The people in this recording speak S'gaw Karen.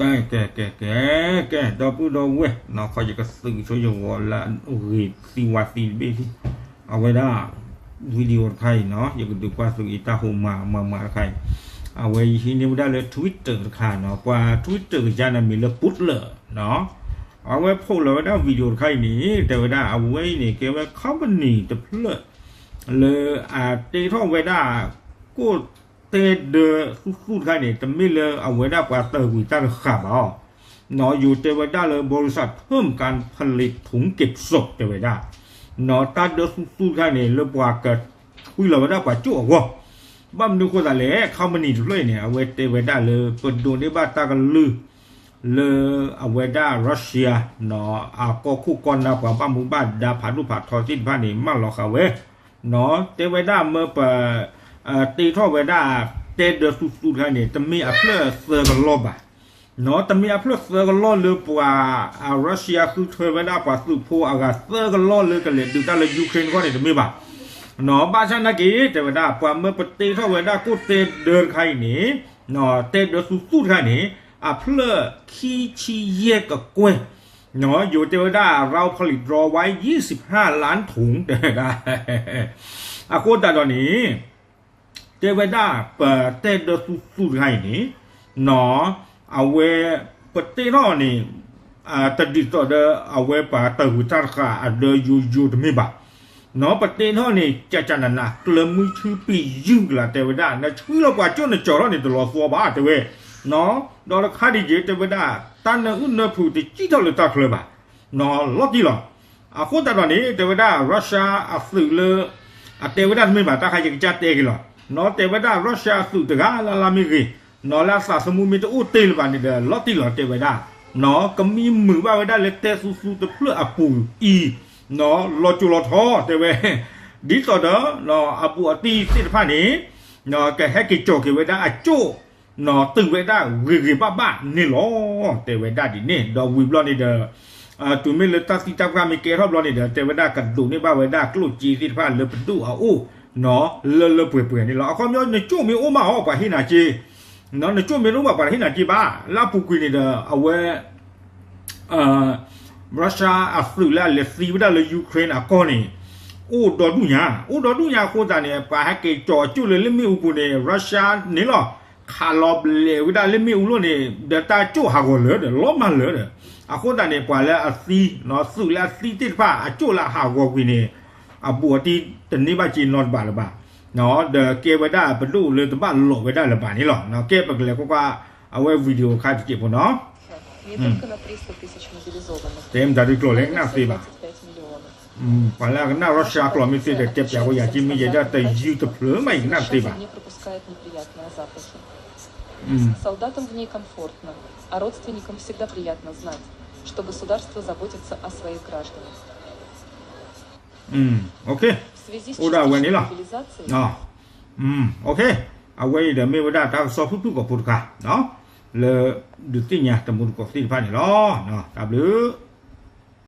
ကဲ ကဲ ကဲ ကဲ ကဲ ဒီပုၢ်ဒီဝဲၢ်နီၤ, ခီယကသုးဆိယဂီၤလၢအဂ့ၤသံဝါသံတဘ့ၣ်လံ, အဝဲဒၣ် video တခါအံၤနီၤ, ယကဒုးကွၢ်သုးအံၤတၢ်ဟိးမၤမၤမၤတခါအံၤ, အဝဲယဟံးန့ၢ်ဝဲဒၣ်လၢ Twitter တခါနီၤ, ပှၤ Twitter ကယါန့ၣ်မ့ၢ်လၢ Butler နီၤ, အဝဲ post လီၤဝဲဒၣ် video တခါအံၤန့ၣ် တဲဝဲဒၣ်အဝဲအံၤန့ၣ် ကဲဝဲ company တဖျၢၣ် လၢအတ့ထီၣ်ဝဲဒၣ် ကိၣ်တဲဒၢသူသူတခါန့ၣ် တမ့ၢ်လၢအဝဲဒၣ်ပှၤတၢ်ဂုၤတၢ်တဃာ်ဘၣ်အီၤ, နီၤ ယိၤတဲဝဲဒၣ်လၢ บริษัทเพิ่มการผลิตถุงเก็บศพ တဲဝဲဒၣ်, နီၤ တၢ်ဒၢသူသူတခါန့ၣ် လၢပှၤကထွံလီၤဝဲဒၣ်ပှၤကၠိၣ်အဂီၢ်, ဘၣ်မနုၤအဃိသတးလဲၣ် company တဖျၢၣ်အံၤန့ၣ် အဝဲတဲဝဲဒၣ်လၢပဒိးန့ၢ်ဘၣ်တၢ်ကလုၢ် လၢအဝဲဒၣ် Russia နီၤ အကီၢ်ခိၣ်ကီၢ်နၢ်ပှၤဘၣ်မူဘၣ်ဒါဖးဒိၣ်ဖးထီသ့ၣ်တဖၣ်န့ၣ် မၢလီၤဃာ်ဝဲ, နီၤ တဲဝဲဒၣ်မၢပ တ့ထီၣ်ဝဲဒၣ် တဲဒၢသူသူတခါန့ၣ် တမ့ၢ်အဖျၢၣ်သၢကလီၢ်ဘၣ်, နီၤ တမ့ၢ်အဖျၢၣ်သၢကလီၢ်လၢပှၤ Russia ဃုထၢဝဲဒၣ်ပှၤသုးဖိအဂၤသၢကလီၢ်လၢကလဲၤဒုးတၢ်လၢ Ukraine အဂီၢ်န့ၣ် တမ့ၢ်ဘၣ်, နီၤ ဘၣ်ဆၣ်နာ်က့ တဲဝဲဒၣ် ပှၤမၢပတ့ထီၣ်ဝဲဒၣ်ကိၣ်တဲဒၢတခါအံၤန့ၣ် နီၤ တဲဒၢသူသူတခါန့ၣ် အဖျၢၣ်ခံဆံယဲၢ်ကကွဲၢ်, နီၤ ယိၤတဲဝဲဒၣ် เราผลิตรอไว้ยี่สิบห้าล้านถุง တဲဝဲဒၣ် အဃိသတးဒီးန့ၣ် တဲဝဲဒၣ်ပတဲဒၢသူသူတခါအံၤန့ၣ် နီၤ အဝဲ ပတဲထီၣ်န့ၣ် တဒ်သိးဒီးအဝဲပှၤတၢ်ဂုၤတၢ်တဃာ်အဒၢယိယိတမ့ၢ်ဘၣ်, နီၤ ပတဲထီၣ်န့ၣ် ကကနန ကျၢၤမုၢ်ဆူပံၤယုၢ်ကလး တဲဝဲဒၣ် နဆှံလီၤပှၤကၠိၣ်နကၠီၤထီၣ်န့ၣ် တလီၤသီဘၣ် တဲဝဲ, နီၤ ဒီးတခါဒံးက့ၤ တဲဝဲဒၣ် တၢ်နၢအုၣ်နၢဖုးတစံၣ်ထီၣ်လၢတၢ်ချၢဘၣ်, နီၤ လီၤတံၢ်လီၤ. အဃိသတးဒီးန့ၣ် တဲဝဲဒၣ် Russia အသုးလၢ အတဲဝဲဒၣ်တမ့ၢ်ဘၣ် တၢ်ခါယကစၢ်တဲက့ၤလီၤ, နီၤ တဲဝဲဒၣ် Russia အသုးတဂၤလၢ်လၢ်မ့ၢ်ဂ့ၤ, နီၤ လၢအသးသမူမ့ၢ်တအိၣ်တ့ၢ်လၢၤဘၣ်န့ၣ်ဒီး လီၤတံၢ်လီၤ တဲဝဲဒၣ်, နီၤ ကမံမုာ်ဘၣ်ဝဲဒၣ်လၢတဲသူသူတဖျၢၣ်အပူၤအံၤ, နီၤ လီၤစိၤလီၤထီ တဲဝဲ, ဒ်သိးဒီး အဘူးအတံၢ်သ့ၣ်တဖၣ်န့ၣ် ကဟဲက့ၤကၠီၤက့ၤဝဲဒၣ်အကၠိၣ် နီၤ တုၤဝဲဒၣ်ဂ့ၤဂ့ၤဘၣ်ဘၣ်န့ၣ်လီၤ တဲဝဲဒၣ်ဒ်န့ၣ် ဒီးဝံၤဘျီန့ၣ်ဒီး တုၤမ့ၢ်လၢတၢ်သံတၢ်ပှၢ်မ့ၢ်ကဲထီၣ်ဘျီန့ၣ်ဒီး တဲဝဲဒၣ်ကဒိးန့ၢ်ဘၣ်ဝဲဒၣ်ကျိၣ်စ့သ့ၣ်တဖၣ်လၢပဒိၣ်အအိၣ် နီၤ လၢလၢပှဲၤပှဲၤန့ၣ်လီၤ. အခီပညီ နကၠိၣ်မ့ၢ်အိၣ်မးအီၤ ပှၤဟ့ၣ်နၤစ့, နီၤ နကၠိၣ်မ့ၢ်တအိၣ်ဘၣ် ပှၤတဟ့ၣ်နၤစ့ဘၣ်. လၢအပူၤကွံာ်န့ၣ်ဒီး အဝဲ Russia အသုးလၢအလဲၤသံဝဲဒၣ်လၢ Ukraine အကီၢ်န့ၣ် အိၣ်ဒီဒူၣ်ညါ, အိၣ်ဒီဒူၣ်ညါအဃိသတးန့ၣ် ပှၤဟဲက့ၤကၠီၤအကၠိၣ်လၢလ့ၣ်မ့ၣ်အူပူၤန့ၣ် Russia န့ၣ်လီၤ ခးလီၤဘျဲးဝဲဒၣ်လ့ၣ်မ့ၣ်အူလီၤန့ၣ် ဒီးတၢ်ကၠိၣ်ဟးဂီၤလၢာ်ဒီး လီၤမၢ်လၢာ်ဒီး အဃိသတးန့ၣ် ပှၤလၢအသံ သုးလၢအသံသ့ၣ်တဖၣ်အကၠိၣ်လၢအဟးဂီၤကွံာ်န့ၣ် အဘူးအတံၢ်တန့ၢ်ဘၣ်စ့နီတဘ့ၣ်လၢၤဘၣ်, ဒီးကဲဝဲဒၣ်ပဒိၣ်လၢတဘၣ်လိာ်ဝဲဒၣ်လၢၤဘၣ်န့ၣ်လီၤ. ကဲပကလဲၤကွၢ်ကွၢ် အဝဲ video တခါတစဲးဖိနီၤ တဲမတၤဒုးကျိာ်လဲၣ် ကနၣ်သ့ဘၣ်. ပှၤလၢအကနၣ် Russia ကျိာ်မ့ၢ်သ့ဒီး တဲပၠးဝဲယၤက့မ့ၢ်ယဲဒၣ်တယုၢ်တဖျၢၣ်မး ယကနၣ်တသ့ဘၣ်. Солдатам в ней комфортно, а родственникам всегда приятно знать, что государство заботится о своих гражданах. အိၣ်ဒၣ်အဝဲန့ၣ်လီၤ. အဝဲအံၤဒီးမ့ၢ်ဝဲဒၣ်တၢ်ကစီၣ်ဖုၣ်ဖုၣ်ကိာ်ဖိတခါ လၢဒုးသ့ၣ်ညါတမူတကိးသ့ၣ်တဖၣ်န့ၣ်လီၤ. တၢ်ဘျုး